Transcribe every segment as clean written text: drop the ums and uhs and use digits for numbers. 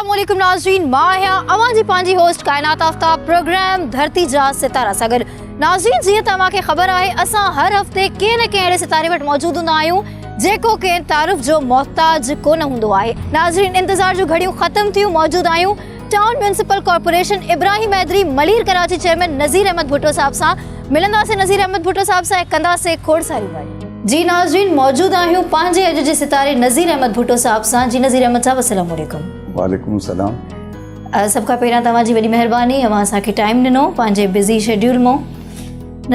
السلام عليڪم ناظرين مان آهيان اوهان جي پنهنجي هوسٽ ڪائنات آفتاب پروگرام ڌرتي جا ستارا سان گڏ ناظرين جيئن ته اوهان کي خبر آهي اسان هر هفتي ڪنهن نه ڪنهن اهڙي ستاري وٽ موجود هوندا آهيون جيڪو ڪنهن تعارف جو محتاج ڪونه هوندو آهي ناظرين انتظار جون گهڙيون ختم ٿيون موجود آهيون town municipal corporation Ibrahim Haidri Malir Karachi chairman Nazir Ahmed Bhutto صاحب سان ملنداسين نذير احمد ڀٽو صاحب سان ۽ ڪنداسين کوڙ ساريون ڳالهيون. جي ناظرين موجود آهيون پنهنجي اڄ جي ستاري نذير احمد ڀٽو صاحب سان جي نذير احمد صاحب السلام عليڪم. وعليڪم السلام. سڀ کان پهريان توهان جي وڏي مهرباني اوهان اسان کي ٽائيم ڏنو پنهنجي بزي شيڊيول مون.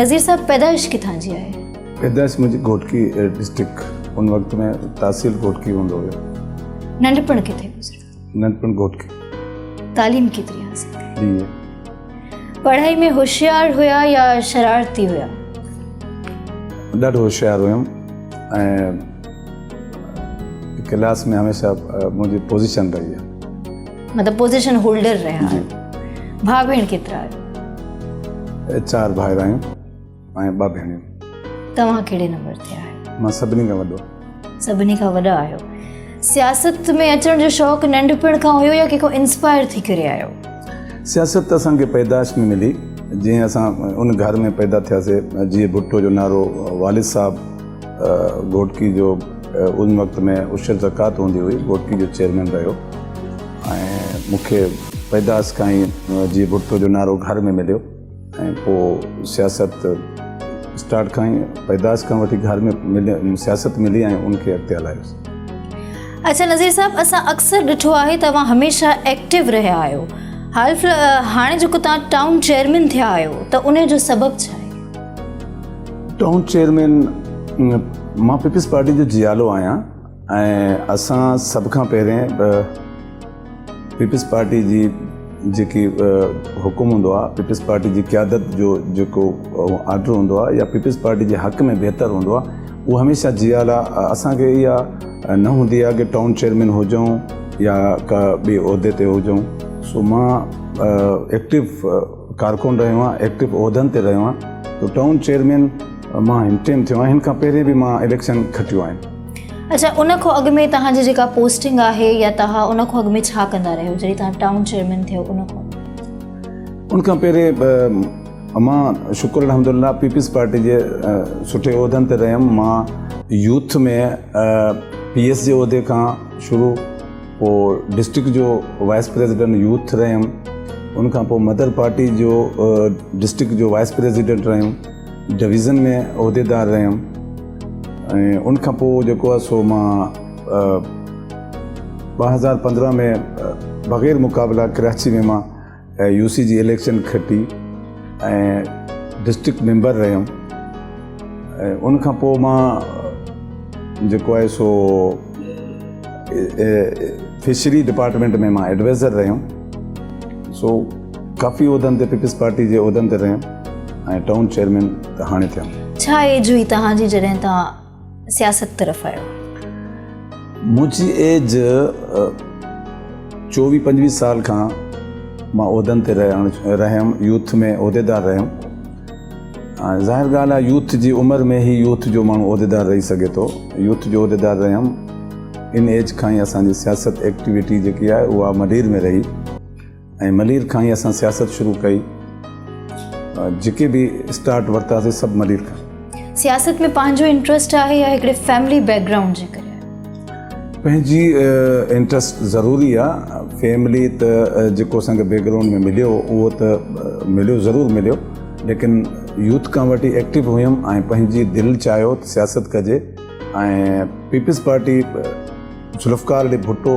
نذير صاحب پيدائش ڪٿان جي آهي؟ پيدائش منهنجي گهوٽڪي ڊسٽرڪٽ ان وقت ۾ تحصيل گهوٽڪي هوندو هيو. ننڍپڻ ڪٿي گذريو؟ ننڍپڻ گهوٽڪي. تعليم ڪيتري حاصل ڪئي؟ بي اي. پڙهائي ۾ هوشيار هيا يا شرارتي هيا؟ ڏاڍو هوشيار هيم ۽ ڪلاس ۾ هميشه منهنجي پوزيشن رهي آهي. مطلب پوزيشن هولڊر رهيا آهيو. ڀاء ڀيڻ ڪيترا آهيو؟ چار ڀائر آهيون. ۽ ٻه ڀيڻيون. توهان ڪهڙي نمبر تي آهيو؟ مان سڀني کان وڏو. سڀني کان وڏا آهيو. سياست ۾ اچڻ جو شوق ننڍپڻ کان هيو يا ڪنهن کان انسپائر ٿي ڪري آيو؟ سياست ته اسان کي پيدائش ۾ ملي. جيئن اسان ان گهر ۾ پيدا ٿياسي جيئن ڀٽو جو نعرو والد صاحب گهوٽڪي جو ان وقت ۾ عشر زڪوات هوندي هئي گهوٽڪي جو چيئرمين رهيو ۽ مون کي پيدائش کان ئي جيئن ڀٽو جو نعرو گهر ۾ مليو. ۽ پوء سياست اسٽارٽ کان ئي پيدائش کان وٺي گهر ۾ ملي سياست ملي ۽ ان کي اڳتي هلايوس. اڇا نذير صاحب اسان اڪثر ڏٺو آهي ته اوهان هميشه ايڪٽو رهيا آهيو حال في هاڻي جيڪو توهان ٽائون چيئرمين ٿيا آهيو ته ان جو سبب ڇا آهي؟ ٽائون چيئرمين مان پيپلز پارٽي جو جيالو آهيان ۽ اسان سڀ کان پهرين پيپلز پارٽي جي جيڪي حڪم هوندو آهي پيپلز پارٽي جي قيادت جو جيڪو آرڊر هوندو آهي يا پيپلز پارٽي جي حق ۾ بهتر هوندو آهي اهو هميشه جيال آهي اسانکي اها نه هوندي آهي ڪي ٽائون چيئرمين هجون يا ڪا ٻي عهدي تي هجون سو مان ايڪٽو ڪارڪن رهيو آهيان ايڪٽو عهدن تي رهيو آهيان تو ٽائون چيئرمين مان هن ٽيم ٿيو آهيان هن کان پهرين به مان اليڪشن کٽيو آهن اڇا ان کان اڳ ۾ توهان جي جيڪا پوسٽنگ آهي يا توهان ان کان اڳ ۾ ڇا ڪندا رهيو جڏهن توهان ٽائون چيئرمين ٿيو ان کان ان کان پهرين مان شڪر الحمدلله پيپلز پارٽي جي سٺي عهدن تي رهيم مان يوٿ ۾ پي ايس جي عهدي کان شروع پوء ڊسٽرڪٽ جو وائس پريزيڊنٽ يوٿ رهيم ان کان پوء مدر پارٽي جو ڊسٽرڪٽ جو وائس پريزيڊنٽ رهيم ڊويزن ۾ عهديدار رهيم ۽ ان کان پوء جيڪو آهي سو مان 2015 ۾ بغير مقابله ڪراچي ۾ مان يو سي جي اليڪشن کٽي ۽ ڊسٽرڪٽ ميمبر رهيم ۽ ان کان پوء مان جيڪو آهي سو فشري ڊپارٽمينٽ ۾ مان ايڊوائزر رهيم سو ڪافي عهدن تي پيپلز پارٽي جي عهدن تي رهيم ۽ ٽائون چيئرمين ته هاڻي ٿيم. ڇا ايج هئي توهان جي جڏهن توهان سياست طرف آيو؟ منهنجي ايج چوويهه پنجويهه سال کان مان عهدن تي رهيم يوٿ ۾ عهديدار رهيم ۽ ظاهر ڳالهه آهي يوٿ جي عمر ۾ هي يوٿ جو ماڻهو عهديدار رهي سگهي ٿو يوٿ جو عهديدار رهيم ان ايج کان ئي اسان جي سياست ايڪٽيوٽي جيڪي آهي اها ملير ۾ رهي ۽ ملير کان ئي اسان سياست شروع ڪئي جيڪي به اسٽارٽ ورتاسي سڀ ملير کان. سياست ۾ پنهنجو انٽرسٽ آهي يا هڪڙي فيملي بيڪ گرائونڊ جي ڪري آهي؟ پنهنجي انٽرسٽ ضروري آ فيملي ته جيڪو اسان کي بيڪ گرائونڊ ۾ مليو اهو ته مليو ضرور مليو ليڪن يوٿ کان وٺي ايڪٽو هيم ۽ پنهنجي دل چاهيو ته سياست ڪجي ۽ peoples party Zulfiqar Ali Bhutto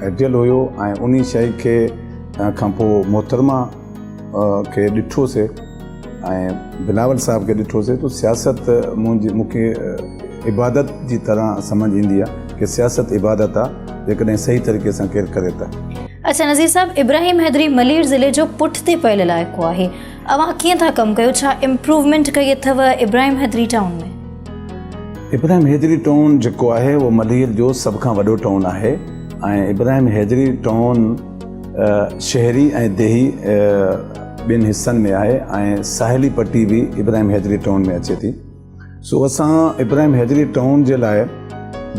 ideal هيو ۽ انهي شيء کي کان پوء محترمه کي ڏٺو سي ۽ بلاول صاحب کي ڏٺو سي ته سياست منهنجي مون کي عبادت جي طرح سمجھ ايندي آهي ڪي سياست عبادت آهي جيڪڏهن صحيح طريقي سان ڪير ڪري ته. اڇا نذير صاحب ابراهيم حيدري ملير ضلعي جو پٺتي پيل علائقو آهي اوهان ڪيئن ٿا ڪم ڪيو ڇا امپروومينٽ ڪئي اٿو ابراهيم حيدري ٽائون ۾؟ ابراهيم حيدري ٽائون جيڪو آهي اهو ملير جو سڀ کان وڏو ٽائون آهي ۽ ابراهيم حيدري ٽائون شهري ۽ ديهي ٻن حصن ۾ آهي ۽ ساحلي پٽي به ابراهيم حيدري ٽائون ۾ اچي ٿي سو اسان ابراهيم حيدري ٽائون جي لاء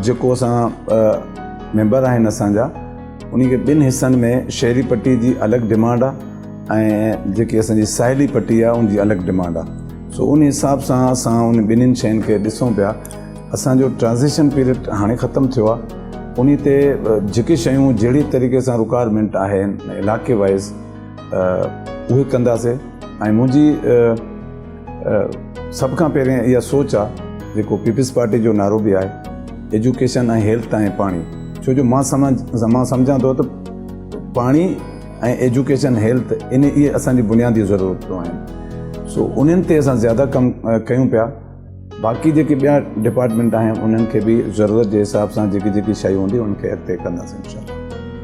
جيڪو اسان ميمبر آهن اسان جا انهي کي ٻن حصن ۾ شهري پٽي جي الڳ ڊمانڊ آ ۽ جيڪي اسان جي ساحلي پٽي آ ان جي الڳ ڊمانڊ آ سو ان حساب سان اسان ان ٻنهين شين کي ڏسون پيا. اسان جو ٽرانزيشن پيريڊ هاڻي ختم ٿيو آ انهي تي جيڪي شيون جهڙي طريقي سان رڪوائرمينٽ آهي علاقي وائز اهي ڪنداسي ۽ منهنجي سڀ کان پهرين اها سوچ آ جيڪو پيپلز پارٽي جو نعرو به آهي ايجوڪيشن ۽ هيلٿ ۽ پاڻي ڇو جو مان مان سمجهان ٿو ته پاڻي ۽ ايجوڪيشن هيلٿ ان اهي اسان جي بنيادي ضرورتون آهن سو انهن تي اسان زياده ڪم ڪيون پيا باقي جيڪي ٻيا ڊپارٽمينٽ آهن انهن کي به ضرورت جي حساب سان جيڪي جيڪي شيون هونديون انهن کي اڳتي ڪنداسين انشاء الله.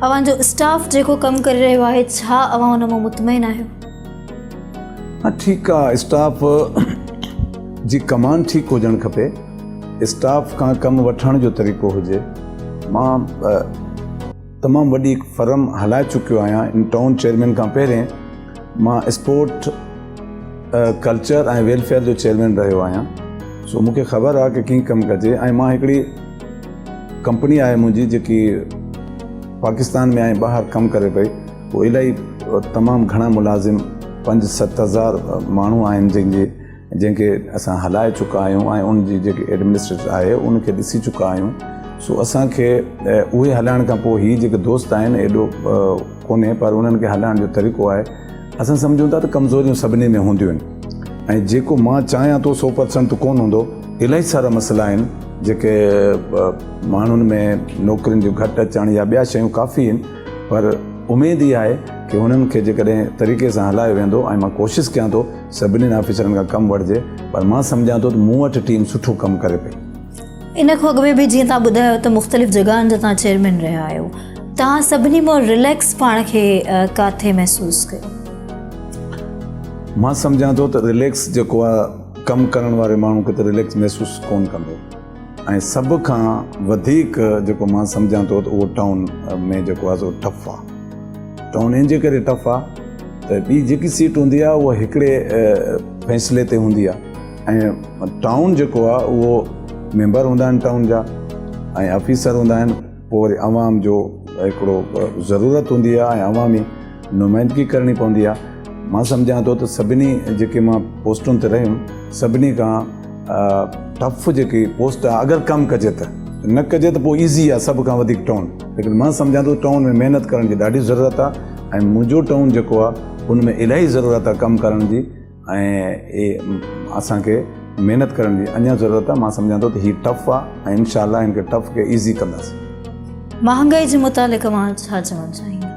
اوهان جو اسٽاف جيڪو ڪم ڪري رهيو آهي ڇا اوهان ان مان مطمئن آهيو؟ ها ٺيڪ آ اسٽاف جي ڪمان ٺيڪ هجڻ کپي اسٽاف کان ڪم وٺڻ جو طريقو هجي مان تمام وڏي هڪ فرم هلائي چڪيو آهيان ان ٽائون چيئرمين کان پهرين مان اسپورٽ ڪلچر ۽ ويلفيئر جو چيئرمين رهيو آهيان سو مون کي خبر آهي ڪه ڪيئن ڪم ڪجي ۽ مان هڪڙي ڪمپني آهي منهنجي جيڪي پاڪستان ۾ ۽ ٻاهر ڪم ڪري پئي اهو الاهي تمام گهڻا ملازم پنج 7000 ماڻهو آهن جن جي جنهن کي اسان هلائي چڪا آهيون ۽ ان جي جيڪي ايڊمنسٽريٽر آهي ان کي ڏسي چڪا آهيون سو اسان کي اهي هلائڻ کان پوء هي جيڪي دوست آهن ايڏو ڪونهي پر انهن کي هلائڻ جو طريقو آهي اسان سمجهون ٿا ته ڪمزوريون سڀني ۾ هونديون آهن ۽ جيڪو مان چاهيان ٿو سو پرسنٽ ته ڪونه هوندو الاهي سارا مسئلا آهن جيڪي ماڻهن ۾ نوڪرين جو گهٽ اچڻ يا ٻيا شيون ڪافي آهن پر اميد اها آهي ڪي هنن کي جيڪڏهن طريقي سان هلايو ويندو ۽ مان ڪوشش ڪيان ٿو سڀني آفيسرن کان ڪم وٺجي پر مان سمجهان ٿو ته مون وٽ ٽيم سٺو ڪم ڪري پئي. ان کان اڳ ۾ به جيئن توهان ٻڌايو ته مختلف جڳهن جا توهان چيئرمين رهيا آهيو توهان سڀني مان رليڪس پاڻ کي ڪاٿي محسوس ڪيو؟ مان سمجهان ٿو ته رليڪس جيڪو آهي ڪم ڪرڻ واري ماڻهو کي ته رليڪس محسوس ڪونه ڪندو ۽ سڀ کان وڌيڪ جيڪو مان سمجهان ٿو ته اهو ٽائون ۾ جيڪو آهي سو ٽف آهي. ٽائون ان جي ڪري ٽف آهي ته ٻي جيڪي سيٽ هوندي آهي اها هڪڙي فيصلي تي هوندي آهي ۽ ٽائون جيڪو آهي اهو ميمبر هوندا آهن ٽائون جا ۽ آفيسر هوندا آهن پوء وري عوام جو هڪڙو ضرورت هوندي آهي ۽ عوامي نمائندگي ڪرڻي پوندي آهي مان سمجهان ٿو ته سڀني جيڪي مان پوسٽن تي رهيم سڀني کان ٽف جيڪي پوسٽ آهي اگر ڪم ڪجي ته نه ڪجي ته پوء ايزي آهي سڀ کان وڌيڪ ٽائون ليڪن مان سمجهان ٿو ٽائون ۾ محنت ڪرڻ جي ڏاڍي ضرورت آهي ۽ منهنجو ٽائون جيڪو آهي ان ۾ الاهي ضرورت آهي ڪم ڪرڻ جي ۽ اسان کي محنت ڪرڻ جي اڃا ضرورت آهي مان سمجهان ٿو ته هي ٽف آهي ۽ انشاء الله هن کي ٽف کي ايزي ڪنداسين. مهانگائي جي متعلق اوهان ڇا چوڻ چاهيندا؟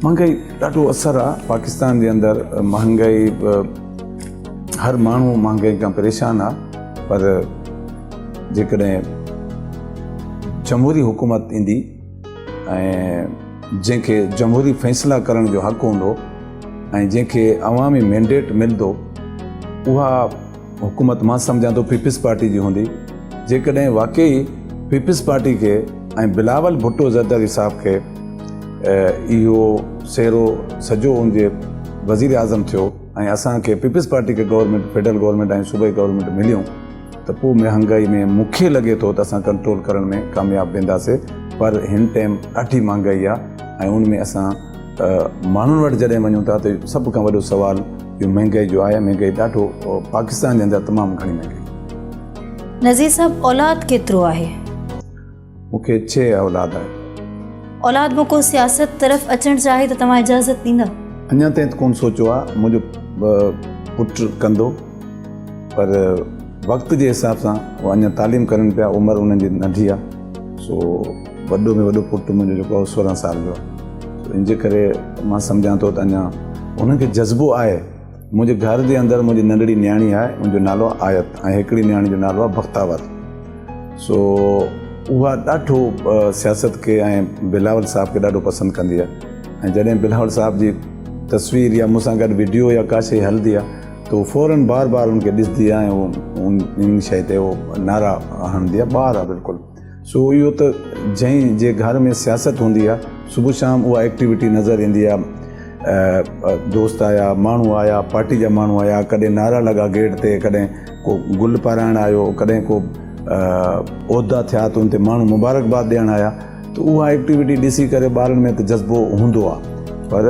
مهانگائي ڏاڍو اثر آهي پاڪستان جي اندر مهانگائي هر ماڻهو مهانگائي کان پريشان آهي پر جيڪڏهن جمهوري حڪومت ايندي ۽ جنهن کي جمهوري فيصلا ڪرڻ جو حق هوندو ۽ جنهن کي عوامي مينڊيٽ ملندو اها حڪومت مان سمجهان ٿو پيپلز پارٽي جي هوندي جيڪڏهن واقعي پيپلز پارٽي کي ۽ بلاول ڀٽو زرداري صاحب کي اهو سهرو سڄو ان جي وزير اعظم ٿيو ۽ اسان کي پيپلز پارٽي کي گورنمينٽ فيڊرل گورنمينٽ ۽ صوبائي گورنمينٽ مليون ته پوء مهانگائي ۾ مون کي لڳي ٿو ته اسان ڪنٽرول ڪرڻ ۾ ڪامياب وينداسي پر هن ٽائيم ڏاڍي مهانگائي آهي ۽ ان ۾ اسان ماڻهن وٽ جڏهن وڃون ٿا ته سڀ کان وڏو سوال اهو مهانگائي جو آهي مهانگائي ڏاڍو پاڪستان جي اندر تمام گهڻي مهانگائي. نذير صاحب اولاد ڪيترو آهي؟ مون کي ڇهه اولاد آهن. اولاد مان ڪو سياست طرف اچڻ چاهي ته توهان اجازت ڏيندا؟ اڃا تائين ته ڪونه سوچيو آهي، منهنجو پٽ ڪندو پر وقت جي حساب سان هو اڃا تعليم ڪرن پيا، عمر انهن جي ننڍي آهي، سو وڏو ۾ وڏو پٽ منهنجو جيڪو آهي 16 سال جو آهي، سو ان جي ڪري مان سمجهان ٿو ته اڃا انهن کي جذبو آهي. منهنجي گهر جي اندر منهنجي ننڍڙي نياڻي آهي، ان جو نالو آهي آيت ۽ هڪڙي نياڻي جو نالو آهي بختاور. سو اها ڏاڍو سياست کي ۽ بلاول صاحب کي ڏاڍو پسند ڪندي آهي ۽ جڏهن بلاول صاحب جي تصوير يا مون سان گڏ وڊيو يا ڪا شيء هلندي آهي ته هو فورن بار بار ان کي ڏسندي آهي ۽ ان شيء تي هو نعرا هڻندي آهي ٻار آهي بلڪل سو اهو ته جنهن جي گهر ۾ سياست هوندي آهي صبح شام اها ايڪٽيوٽي نظر ايندي آهي دوست آيا ماڻهو آيا پارٽي جا ماڻهو آيا ڪڏهن نعرا لڳا گيٽ تي ڪڏهن ڪو گل پارائڻ آيو ڪڏهن ڪو عهدا ٿيا ته ان تي ماڻهو مبارڪباد ڏيڻ آيا ته ته اها ايڪٽيوٽي ڏسي ڪري ٻارن ۾ ته جذبو هوندو آهي پر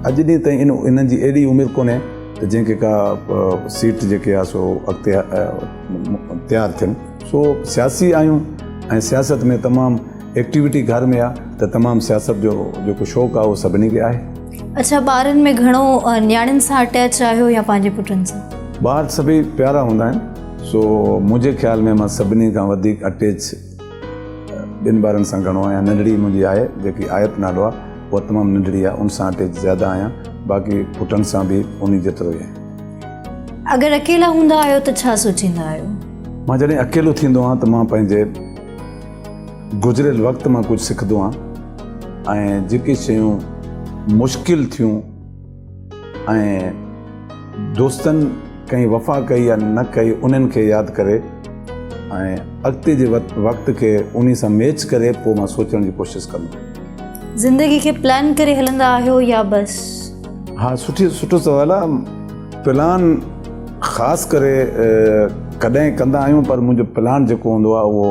اڄ ڏينهن تائين انهن جي ايڏي عمر ڪونهي ته جنهن کي ڪا سيٽ جيڪي آهي سو اڳتي تيار ٿين. سو سياسي آهيون ۽ سياست ۾ تمام ايڪٽيوٽي گهر ۾ آهي ته تمام سياست جو جيڪو شوق آهي اهو سڀني کي آهي. اڇا ٻارن ۾ گهڻو نياڻين سان اٽيچ آهيو يا پنهنجي پٽن سان؟ ٻار سڀئي پيارا هوندا آهن سو منهنجي خيال ۾ مان سڀني کان وڌيڪ اٽيچ ٻن ٻارن سان گهڻو آهيان ننڍڙي منهنجي آهي جيڪي آيت نالو آهي اها تمام ننڍڙي آهي ان سان اٽيچ زياده آهيان باقي پٽن سان به انهي جيترو ئي آهيان. اگر اڪيلا هوندا آهيو ته ڇا سوچيندا آهيو؟ مان جڏهن اڪيلو ٿيندو آهيان ته مان پنهنجي گذريل وقت مان ڪجهه سکندو آهيان ۽ جيڪي شيون مشڪل ٿيون ۽ دوستن ڪنهن وفا ڪئي يا نه ڪئي انهن کي ياد ڪري ۽ اڳتي جي وقت کي انهي سان ميچ ڪري پوء مان سوچڻ جي ڪوشش ڪندو آهيان. زندگي کي پلان ڪري هلندا آهيو يا بس؟ ها سٺي سٺو سوال آ پلان خاص ڪري ڪڏهن ڪندا آهيون پر منهنجو پلان جيڪو هوندو آ اهو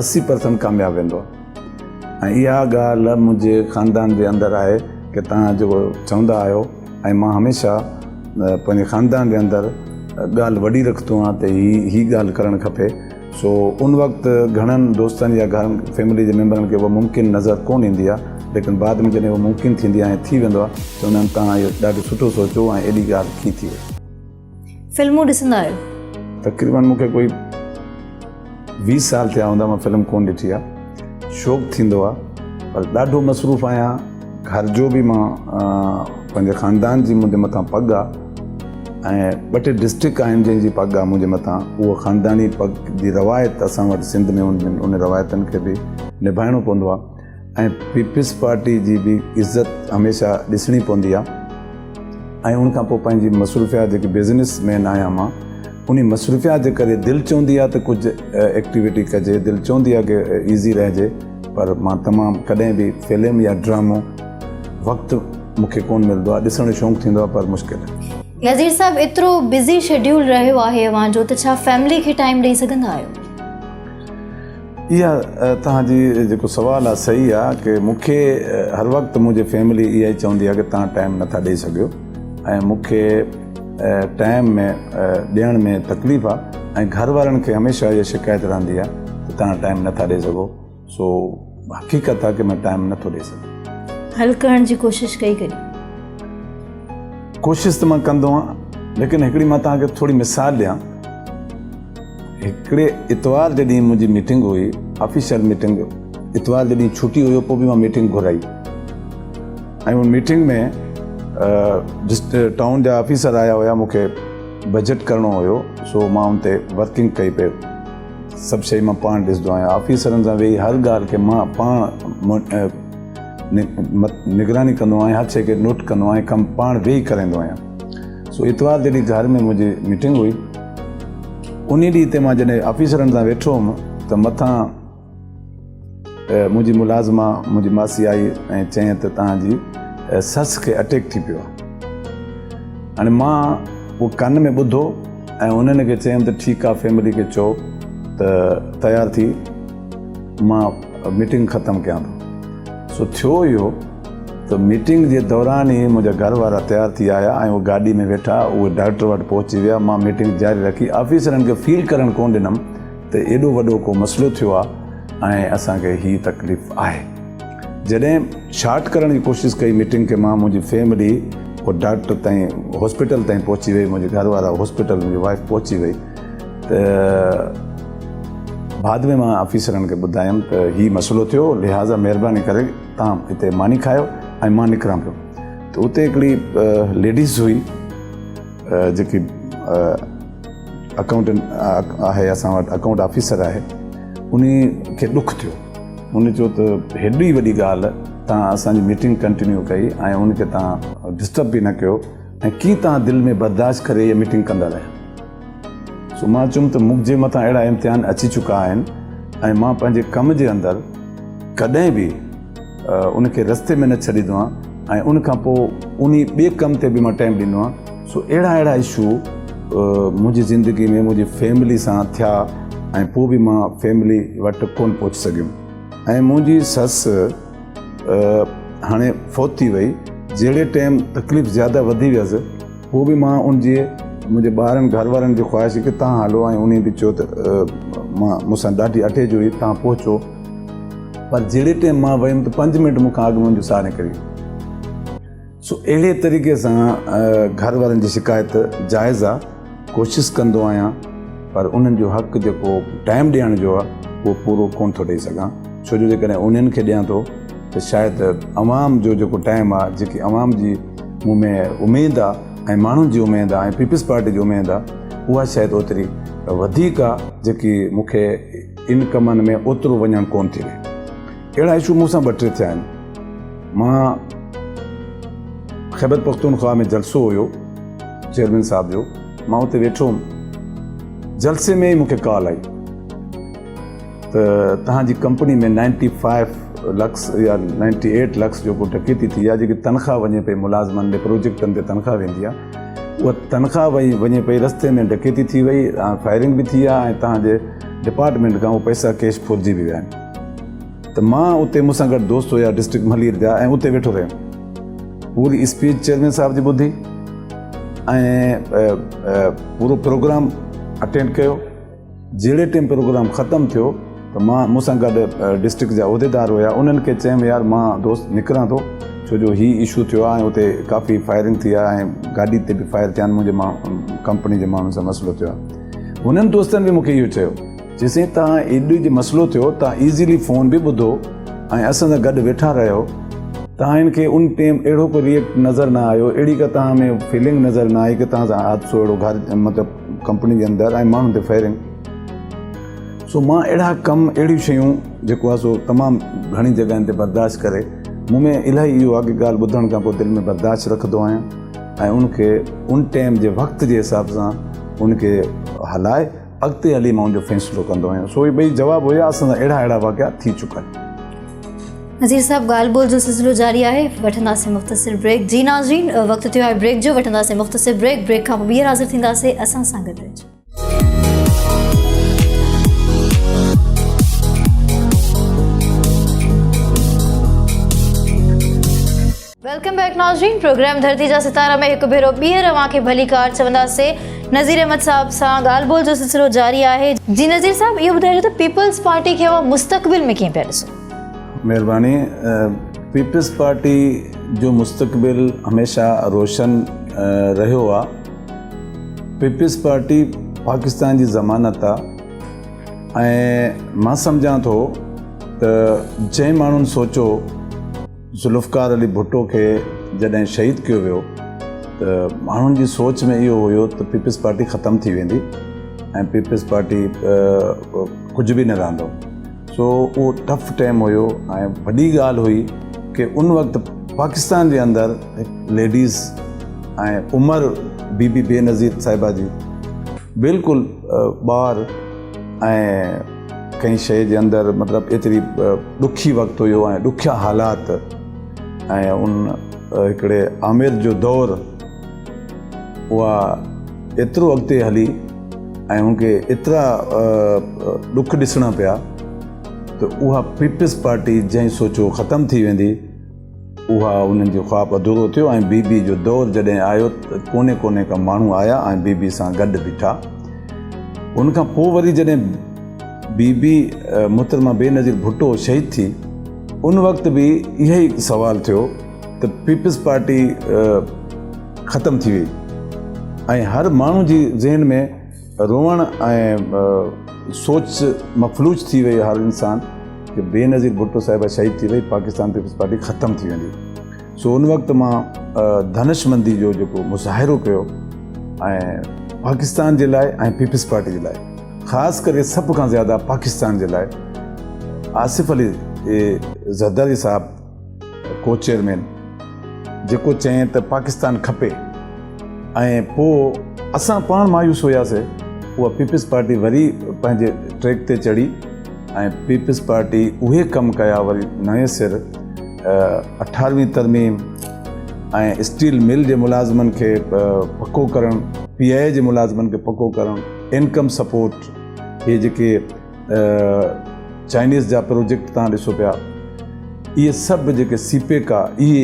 80% ڪامياب ويندو آ ۽ اها ڳالهه منهنجي خاندان جي اندر آهي ڪي توهان جيڪو چوندا آهيو ۽ مان هميشه پنهنجي خاندان جي اندر ڳالهه وڏي رکندو آهيان ته هي هي ڳالهه ڪرڻ کپي سو ان وقت گهڻن دوستن يا گهر فيملي جي ميمبرن کي اها ممڪن نظر ڪونه ايندي آهي ليڪن بعد ۾ جڏهن اها ممڪن ٿيندي آهي ۽ ٿي ويندو آهي چوندا آهن توهان اهو ڏاڍو سٺو سوچيو ۽ ايڏي ڳالهه ڪيئن ٿي وئي. فلمون ڏسندا آهيو؟ تقريبن مون کي ڪوئي 20 سال ٿيا هوندا مان فلم ڪونه ڏٺي آهي. شوق ٿيندو آهي پر ڏاڍو مصروف آهيان گهر جو به مان پنهنجي خاندان جي منهنجي مٿان پڳ آهي ۽ ٻه ٽي ڊسٽرڪٽ آهن جنهن جي پڳ آهي منهنجي مٿان اهو خانداني پڳ جي روايت اسان وٽ سنڌ ۾ ان روايتن کي به نڀائڻو پوندو آهي. ۽ پيپلز پارٽي جي به عزت هميشه ڏسڻي پوندي آ ۽ ان کان پوء پنهنجي مصروفيات جيڪي بزنس مين آهيان مان انهي مصروفيات جي ڪري دل چوندي آ ته ڪجهه ايڪٽيوٽي ڪجي دل چوندي آ ڪي ايزي رهجي پر مان تمام ڪڏهن به فلم يا ڊرامو وقت مون کي ڪون ملندو آ ڏسڻ جو شونق ٿيندو آ پر مشڪل آ. نذير صاحب ايترو بزي شيڊيول رهيو آهي اوهان جو ته ڇا فيملي کي ٽائيم ڏئي سگهندا آهيو؟ اها توهان جي جيڪو سوال آ صحيح آ ڪي مون کي هر وقت منهنجي فيملي اها ئي چوندي آ ڪي توهان ٽائيم نٿا ڏئي سگهيو ۽ مون کي ٽائيم ۾ ڏيڻ ۾ تڪليف آ ۽ گهر وارن کي هميشه اها شڪايت رهندي آ ته توهان ٽائيم نٿا ڏئي سگهو سو حقيقت آ ڪي مان ٽائيم نٿو ڏئي سگهان. حل ڪرڻ جي ڪوشش ڪئي ڪڏهن؟ ڪوشش ته مان ڪندو آهيان ليڪن هڪڙي مان توهان کي ٿوري مثال ڏيان هڪڙي اتوار جي ڏينهن منهنجي ميٽنگ هئي آفيشل ميٽنگ اتوار جي ڏينهن ڇٽي هيو پوء به مان ميٽنگ گهرائي ۽ ان ميٽنگ ۾ ٽائون جا آفيسر آيا هيا مون کي بجيٽ ڪرڻو هيو سو مان ان تي ورڪنگ ڪئي پئي سڀ شيء مان پاڻ ڏسندو آهيان آفيسرن سان ويهي هر ڳالهه کي مان پاڻ نگراني ڪندو آهيان هر شيء کي نوٽ ڪندو آهيان ڪم پاڻ ويهي ڪرائيندو آهيان سو اتوار جي ڏينهن گهر ۾ منهنجي ميٽنگ هئي ان ڏينهن تي مان جڏهن آفيسرن سان ويٺو هوم ته مٿان منهنجي ملازمه منهنجي ماسي آئي ۽ چيائين ته توهان جي سس کي اٽيڪ ٿي پيو آهي هاڻي مان اهو ڪن ۾ ٻڌو ۽ انهن کي چيم ته ٺيڪ آهي فيملي کي چئو ته تيار ٿي مان ميٽنگ ختم ڪيان ٿو. سو ٿيو اهو ته ميٽنگ جي دوران ئي منهنجا گهر وارا تيار ٿي آيا ۽ اهي گاڏي ۾ ويٺا، اهي ڊاڪٽر وٽ پهچي ويا، مان ميٽنگ جاري رکي، آفيسرن کي فيل ڪرڻ ڪونه ڏنم ته ايڏو وڏو ڪو مسئلو ٿيو آ ۽ اسان کي هي تڪليف آهي. جڏهن شارٽ ڪرڻ جي ڪوشش ڪئي ميٽنگ کي مان منهنجي فيملي اهو ڊاڪٽر تائين هاسپيٽل تائين پهچي وئي، منهنجي گهر وارا هاسپيٽل منهنجي وائيف پهچي وئي. ته بعد ۾ مان آفيسرن کي ٻڌايم ته هي مسئلو ٿيو لهٰذا مهرباني ڪري توهان هتي ماني کايو ۽ مان نڪران پيو ته اتي هڪڙي ليڊيز هئي جيڪي اڪائونٽنٽ آهي اسان وٽ اڪائونٽ آفيسر آهي ان کي ڏک ٿيو ان چيو ته هيڏي وڏي ڳالهه توهان اسان جي ميٽنگ ڪنٽينيو ڪئي ۽ ان کي توهان ڊسٽرب به نه ڪيو ۽ ڪيئن توهان دل ۾ برداشت ڪري اها ميٽنگ ڪندا رهيا سو مان چيم ته منهنجي مٿان اهڙا امتحان اچي چڪا آهن ۽ مان پنهنجي ڪم جي اندر ڪڏهن به ان کي رستي ۾ نه ڇڏيندو آهيان ۽ ان کان پوء انهي ٻئي ڪم تي به مان ٽائيم ڏيندو آهيان سو اهڙا اهڙا اشو منهنجي زندگي ۾ منهنجي فيملي سان ٿيا ۽ پوء به مان فيملي وٽ ڪونه پهچي سگهيم. ۽ منهنجي سس هاڻي فوت ٿي وئي جهڙي ٽيم تڪليف زياده وڌي ويس پوء به مان ان جي منهنجي ٻارن گهر وارن جي خواهش ڪي تان هلو ۽ انهي به چيو ته مان مون سان ڏاڍي اٽيچ هئي تان پهچو پر جهڙي ٽيم مان ويم ته پنج منٽ مون کان اڳ منهنجو ساهه نڪري ويو. سو اهڙي طريقي سان گهر وارن جي شڪايت جائز آ ڪوشش ڪندو آهيان پر انهن جو حق جيڪو ٽائيم ڏيڻ جو آ اهو پورو ڪون ٿو ڏئي سگهان ڇو جو جيڪڏهن انهن کي ڏيان ٿو ته شايد عوام جو جيڪو ٽائيم آ جيڪي عوام جي مون ۾ اميد آ ۽ ماڻهن جي اميد آ ۽ پيپلز پارٽي جي اميد آ اها شايد اوتري وڌيڪ آ جيڪي مون کي ان ڪمن ۾ اوترو وڃڻ ڪون ٿي ڏي. اهڙا اشو مون سان ٻه ٽي ٿيا آهن. مان خيبر پختونخوا ۾ جلسو هيو چيئرمين صاحب جو، مان اتي ويٺو هوم، جلسي ۾ ئي مون کي ڪال آئي ته توهان جي ڪمپني ۾ نائنٽي فائيو لکس يا نائنٽي ايٽ لکس جو ڪو ڊڪيتي ٿي آهي، جيڪي تنخواهه وڃي پئي ملازمن ڏي پروجيڪٽن تي تنخواهه ويندي آهي، اها تنخواهه وئي وڃي پئي رستي ۾ ڊڪيتي ٿي وئي، فائرنگ به ٿي آهي ۽ توهان جي ڊپارٽمينٽ کان اهي پئسا ڪيش ڦرجي به ويا آهن. ته مان اتي مون سان گڏ دوست هيا ڊسٽرڪٽ ملير جا ۽ اتي ويٺو رهيم پوري اسپيچ چيئرمين صاحب جي ٻڌي ۽ پورو پروگرام اٽينڊ ڪيو جهڙي ٽيم پروگرام ختم ٿيو ته مان مون سان گڏ ڊسٽرڪٽ جا عهديدار هيا انهن کي چيم يار مان دوست نڪران ٿو ڇو جو هي اشو ٿيو آهي ۽ اتي ڪافي فائرنگ ٿي آهي ۽ گاڏي تي به فائر ٿيا آهن منهنجي مان ڪمپني جي ماڻهن سان مسئلو ٿيو آهي هنن دوستن به مون کي اهو چيو جيسين تان ايڏو جي مسئلو ٿيو تان ايزيلي فون به ٻڌو ۽ اسان سان گڏ ويٺا رهيو تان هن کي ان ٽيم اهڙو ڪو ريئڪٽ نظر نه آيو اهڙي ڪا تان ۾ فيلنگ نظر نه آئي ڪي تان سان حادثو اهڙو گهر مطلب ڪمپني جي اندر ۽ ماڻهن تي فائرنگ سو مان اهڙا ڪم اهڙيون شيون جيڪو آهي سو تمام گهڻي جڳهين تي برداشت ڪري مون ۾ الاهي اهو آهي ڪي ڳالهه ٻڌڻ کان پوء دل ۾ برداشت رکندو آهيان ۽ ان کي ان ٽيم جي وقت جي حساب سان ان کي هلائي اڳتي هلي مان ان جو فيصلو ڪندو آهيان. سو اهي ٻئي جواب هيا اسان سان اهڙا اهڙا واقعا ٿي چڪا آهن. نذير صاحب ڳالهه ٻولهه جو سلسلو جاري آهي وٺنداسين مختصر بريڪ جي ناظرين وقت ٿيو آهي بريڪ جو وٺنداسين مختصر بريڪ بريڪ کان پوء ٻيهر حاضر ٿينداسين اسان سان گڏ رهجو. Welcome back ناظرين پروگرام ڌرتي جا ستارا ۾ هڪ ڀيرو ٻيهر اوهان کي ڀليڪار چونداسين نذير احمد صاحب سان ڳالهه ٻولهه جو سلسلو جاري آهي جي نذير صاحب اهو ٻڌائجو ته پيپلز پارٽي کي اوهان مستقبل ۾ ڪيئن پيا ڏسو؟ مهرباني پيپلز پارٽي جو مستقبل هميشه روشن رهيو آ پيپلز پارٽي پاڪستان جي ضمانت آ ۽ مان سمجهان ٿو ته جنهن ماڻهن سوچو ذوالفقار علي ڀٽو کي جڏهن شهيد ڪيو ويو ته ماڻهن جي سوچ ۾ اهو هيو ته پيپلز پارٽي ختم ٿي ويندي ۽ پيپلز پارٽي ڪجهه به نه رهندو سو اهو ٽف ٽائيم هيو ۽ وڏي ڳالهه هئي ڪي ان وقت پاڪستان جي اندر هڪ ليڊيز ۽ عمر بي بي بي نظير صاحبه جي بلڪل ٻار ۽ ڪنهن شيء جي اندر مطلب ايتري ڏکي وقت هيو ۽ ڏکيا حالات ۽ ان هڪڙي آمر جو دور اها ايترو اڳتي هلي ۽ ان کي ايترا ڏک ڏسڻا پيا ته اها پيپلز پارٽي جنهن سوچو ختم ٿي ويندي اها انهن جو خواب اڌورو ٿيو ۽ بي بي جو دور جڏهن آيو ته ڪوني ڪوني کان ماڻهو آيا ۽ بي بي سان گڏ بيٺا. ان کان پوء وري جڏهن بي بي محترمه بينظير ڀٽو شهيد ٿي ان وقت به اهي ئي سوال ٿيو ته پيپلز پارٽي ختم ٿي وئي ۽ هر ماڻهو جي ذهن ۾ روئڻ ۽ سوچ مفلوج ٿي وئي هر انسان ڪي بينظير ڀٽو صاحبه شهيد ٿي وئي پاڪستان پيپلز پارٽي ختم ٿي ويندي سو ان وقت مان دانشمندي جو جيڪو مظاهرو ڪيو ۽ پاڪستان جي لاء ۽ پيپلز پارٽي جي لاء خاص ڪري سڀ کان زياده پاڪستان جي لاء آصف علي زرداري صاحب ڪو چيئرمين جيڪو چيائين ته پاڪستان کپي ۽ پوء اسان پاڻ مايوس هياسي اها پيپلز پارٽي وري پنهنجي ٽريڪ تي چڙهي ۽ پيپلز پارٽي اهي ڪم ڪيا وري نئين سر اٺاروين ترميم ۽ اسٽيل مل جي ملازمن کي پڪو ڪرڻ پي آء اي جي ملازمن کي پڪو ڪرڻ انڪم سپورٽ هي جيڪي چائنيز جا پروجيڪٽ تان ڏسو پيا، اهي سڀ جيڪي سي پيڪ آ، اهي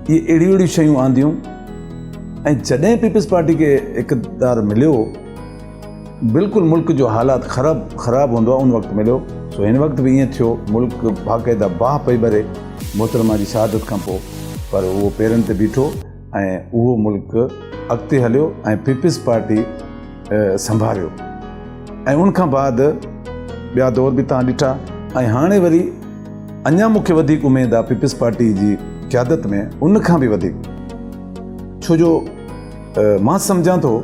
اهي اهڙيون اهڙيون شيون آنديون ۽ جڏهن پيپلز پارٽي کي اقتدار مليو، بلڪل ملڪ جو حالات خراب خراب هوندو آ ان وقت مليو، سو هن وقت به ائين ٿيو، ملڪ باقاعده باهه پئي ٻري محترمه جي شهادت کان پوء، پر اهو پيرن تي بيٺو ۽ اهو ملڪ اڳتي هليو ۽ پيپلز پارٽي سنڀاريو ۽ ان کان بعد ٻيا دور به تان ڏٺا ۽ هاڻي وري اڃا مون کي وڌيڪ اميد آ پيپلز پارٽي جي قيادت ۾ ان کان به وڌيڪ، ڇو جو مان سمجهان ٿو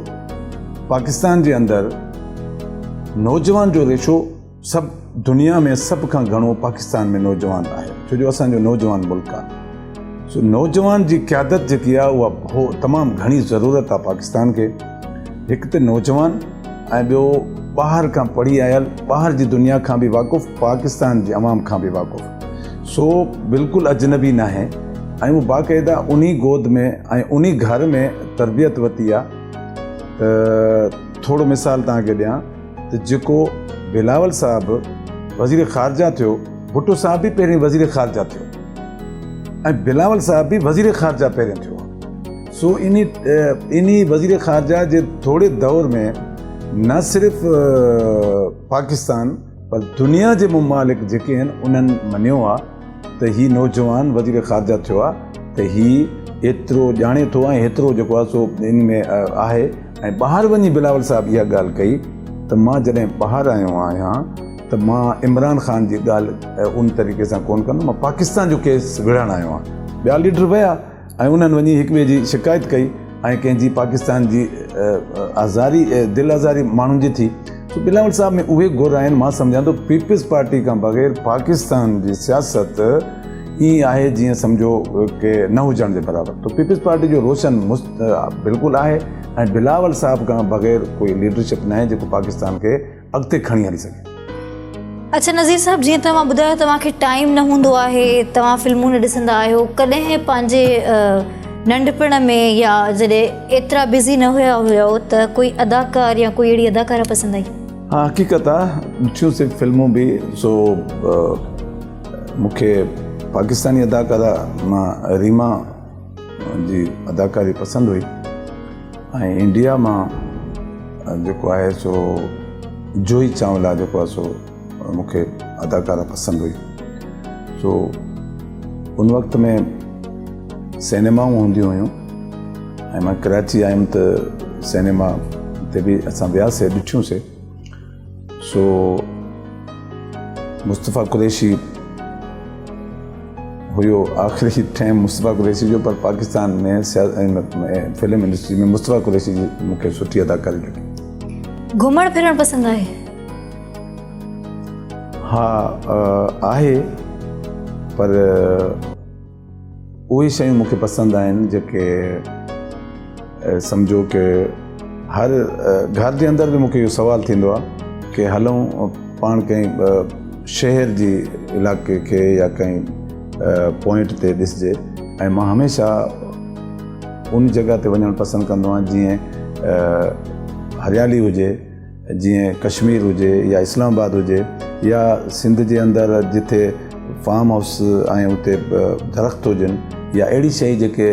پاڪستان جي اندر نوجوان جو ريشو سڀ دنيا ۾ سڀ کان گهڻو پاڪستان ۾ نوجوان آهي، ڇو جو اسان جو نوجوان ملڪ آهي. سو نوجوان جي قيادت جيڪي آهي اها تمام گهڻي ضرورت آهي پاڪستان کي. هڪ ته نوجوان ۽ ٻيو ٻاهر کان پڙهي آيل، ٻاهر جي دنيا کان به واقف، پاڪستان جي عوام کان به واقف، سو بلڪل اجنبي ناهي ۽ هو باقاعده انهي گود ۾ ۽ انهي گهر ۾ تربيت ورتي آهي. ته ٿورو مثال توهان کي ڏيان ته جيڪو بلاول صاحب وزير خارجه ٿيو، ڀٽو صاحب به پهرين وزير خارجه ٿيو ۽ بلاول صاحب به وزير خارجه پهرين ٿيو. سو انهي وزير خارجه جي ٿوري دور ۾ نه صرف پاڪستان پر دنيا جي ممالڪ جيڪي آهن انهن مڃيو آهي ته هي نوجوان وزير خارجه ٿيو آهي ته هي ايترو ڄاڻي ٿو ۽ هيترو جيڪو آهي سو ان ۾ آهي. ۽ ٻاهر وڃي بلاول صاحب اها ڳالهه ڪئي ته مان جڏهن ٻاهر آيو آهيان ته مان عمران خان جي ڳالهه ان طريقي سان ڪونه ڪندم، مان پاڪستان جو ڪيس وڙهڻ آيو آهيان. ٻيا ليڊر ويا ۽ انهن وڃي هڪ ٻئي جي شڪايت ڪئي ۽ ڪنهن جي پاڪستان جي آزاري دل آزاري ماڻهن جي ٿي. سو بلاول صاحب ۾ اهي گر آهن. مان سمجهان ٿو پيپلز پارٽي کان بغير پاڪستان جي سياست ائين آهي جيئن سمجهو ڪي نه هجڻ جي برابر. تو پيپلز پارٽي جو روشن بلڪل آهي ۽ بلاول صاحب کان بغير ڪوئي ليڊرشپ ناهي جيڪو پاڪستان کي اڳتي کڻي هلي سگهي. اڇا نذير صاحب جيئن توهان ٻڌايو توهان کي ٽائيم نه هوندو آهي، توهان فلمون نه ڏسندا آهيو، ڪڏهن پنهنجي ننڍپڻ ۾ يا جڏهن ايترا بزي نه هيا هيو ته ڪوئي اداڪار يا ڪوئي اهڙي اداڪاره پسند آئي؟ ها حقيقت آ ڏٺيون سي فلمون به، سو مون کي پاڪستاني اداڪاره مان ريما جي اداڪاري پسند هئي ۽ انڊيا مان جيڪو آهي سو جوهي چاولا جيڪو آهي سو مون کي اداڪارا پسند هئي. سو ان وقت ۾ سينيمائون هونديون هيون ۽ مان ڪراچي آيم ته سينيما تي به اسان وياسي ڏٺيونسي. سو مصطفيٰ قريشي هيو آخري ٽائيم مصطفيٰ قريشي جو، پر پاڪستان ۾ فلم انڊسٽري ۾ مصطفيٰ قريشي جي مون کي سٺي اداڪاري لڳي. گهمڻ ڦرڻ پسند آهي؟ ها آهي، پر اهي شيون مون کي پسند آهن جيڪي سمجهو ڪي هر گهر جي اندر به مون کي اهو سوال ٿيندو آهي ڪي هلون پاڻ ڪنهن شهر جي علائقي کي يا ڪنهن پوائنٽ تي ڏسجي، ۽ مان هميشه ان جڳهه تي وڃڻ پسند ڪندو آهيان جيئن هريالي هجي، جيئن ڪشمير هجي يا اسلام آباد هجي يا سنڌ جي اندر جتي فارم هائوس ۽ اتي درخت هجن يا اهڙي شيء جيڪي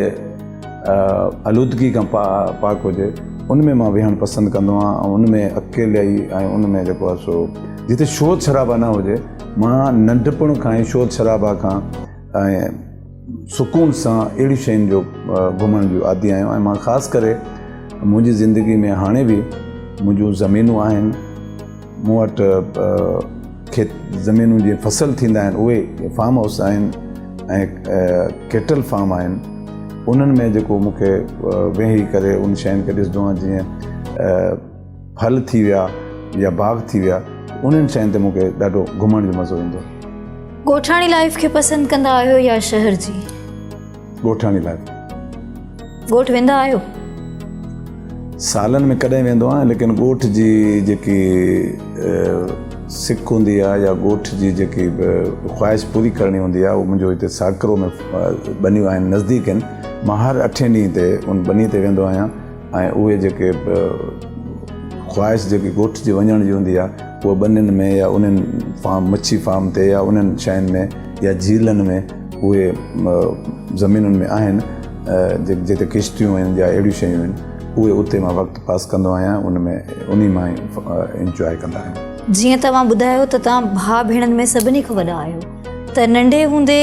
آلودگي کان پاڪ هجي، ان ۾ مان ويهڻ پسند ڪندو آهيان ۽ ان ۾ اڪيلائي ۽ ان ۾ جيڪو آهي سو جتي شور شرابا نه هجي. مان ننڍپڻ کان ئي شور شرابا کان ۽ سڪون سان اهڙيون شين جو گهمڻ جو عادي آهيان ۽ مان خاص ڪري منهنجي زندگي ۾ هاڻي به منهنجون زمينون آهن، مون وٽ کيت زمينون جيئن فصل ٿيندا آهن اهي فارم هائوس آهن ۽ ڪيٽل فارم آهن، انهن ۾ جيڪو مون کي ويهي ڪري ان شين کي ڏسندو آهيان جيئن ڦل ٿي ويا يا باغ ٿي ويا، انهن شين تي مون کي ڏاڍو گهمڻ جو مزو ايندو آهي. ڳوٺاڻي لائيف کي پسند ڪندا آهيو يا شهر جي؟ ڳوٺاڻي لائيف. ڳوٺ ويندا آهيو؟ سالن ۾ ڪڏهن ويندو آهيان، ليڪن ڳوٺ جي جيڪي سڪ هوندي آهي يا ڳوٺ جي جيڪي خواهش پوري ڪرڻي هوندي آهي، اهو منهنجو هتي ساڪرو ۾ ٻنيون آهن، نزديڪ آهن، مان هر اٺين ڏينهن تي ان ٻني تي ويندو آهيان ۽ اهي جيڪي خواهش جيڪي ڳوٺ جي وڃڻ جي هوندي آهي اهي ٻنين ۾ يا انهن فارم مڇي فارم تي يا انهن شين ۾ يا جهيلن ۾ اهي زمينن ۾ آهن جتي ڪشتيون آهن يا اهڙيون شيون آهن اهي اتي مان وقت پاس ڪندو آهيان ان ۾ انهي مان انجواء ڪندا آهيون. جيئن توهان ٻڌايو ته توهان ڀاء ڀيڻن ۾ سڀني کان وڏا آهيو ته ننڍي هوندي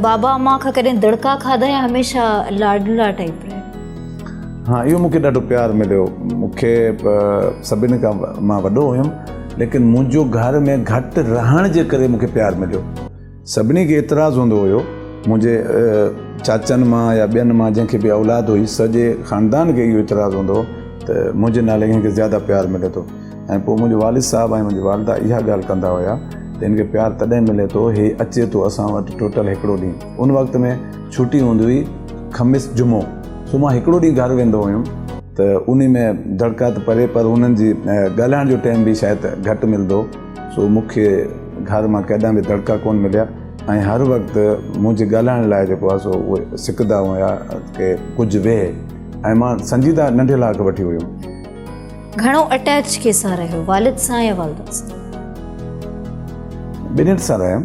بابا امان کان ڪڏهن دڙڪا کاڌا يا هميشه لاڏلا ٽائيپ رهيا؟ ها اهو مون کي ڏاڍو پيار مليو مون کي سڀني کان مان وڏو هيم ليڪن منهنجو گهر ۾ گهٽ رهڻ جي ڪري مون کي پيار مليو سڀني کي اعتراض هوندو هيو منهنجي چاچن مان يا ٻين مان جنهن کي به اولاد هئي سڄي خاندان کي اهو اعتراض هوندو هو ته منهنجي نالي هن کي زياده پيار ملي ٿو ۽ پوء منهنجو والد صاحب ۽ منهنجي والده اها ڳالهه ڪندا هيا ته هن کي پيار تڏهن ملي ٿو هي اچي ٿو اسان وٽ ٽوٽل هڪڙو ڏينهن ان وقت ۾ ڇٽي هوندي هئي خميس جمعو سو مان هڪڙو ڏينهن گهر ويندو هيم ته انهي ۾ دڙڪا ته پري پر انهن جي ڳالهائڻ جو ٽائيم به شايد گهٽ ملندو سو مون کي گهر مان ڪڏهن به دڙڪا ڪونه مليا ۽ هر وقت منهنجي ڳالهائڻ لاء جيڪو آهي سو اهي سڪندا هيا ڪي ڪجهه ويهه ۽ مان سنجيده ننڍي لاء وٺي هيم. گهڻو اٽيچ ڪنهن سان رهيو والد سان يا والده سان؟ ٻنهين سان رهيم